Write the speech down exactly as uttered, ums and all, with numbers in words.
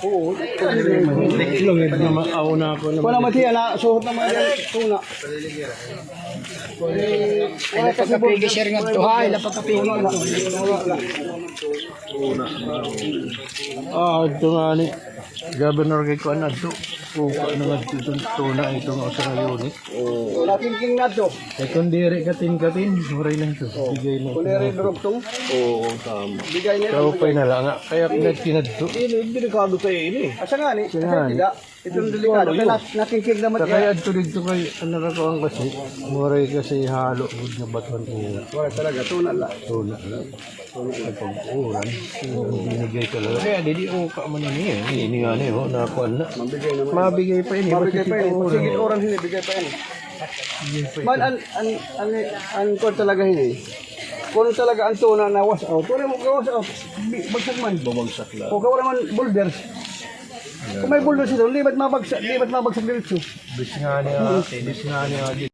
Oo. Lungit na ma-, aw na ako na. Wala man siya na, suhot naman yan. Tuna. Wala kasi pagkapigi, sir, nga to, ha? Wala pagkapigi. Ah, ito nga ni Governor kay kuan adto. Uka na nga ito, tuna ito nga sa unit. Oo. Nakingking na to. Eh, kung diri katin-katin, waray na ito. Oo. Bigay na. Kung diri durugtong. Oo, tama. Bigay na ito. Kaupay na lang nga. Kaya pinagkinadto. Dili, delikado tayo ini. Asa nga ni? Asa nga ni? Itong delikado. Kaya nak-, nakingking naman. Kaya adto dito kay, ano ra ko ang kasi, waray kasi halo, gud nga baton. Waray talaga, tuna lang. Tuna lang. Ay, pag-uran. Binigay ka lang. Kaya, di, di, uka man ini, eh. Ini nga ni, oh, nakuan na. Mabigay naman. Mabigay pa ini. Mabigay pa ini. Sige, uran, hinibigay pa ini. Bigay pa ini. Man, an, an, an, an, kuan talaga ini. Kung talaga an tuna na wash out, wala mo ka wash out. Bi-, bagsak man. Babagsak lang. O, kaya wala man boulders. Kung may boulders ito, di ba't mabagsak, di ba't mabagsak diretso? Bis nga niya, bis nga niya,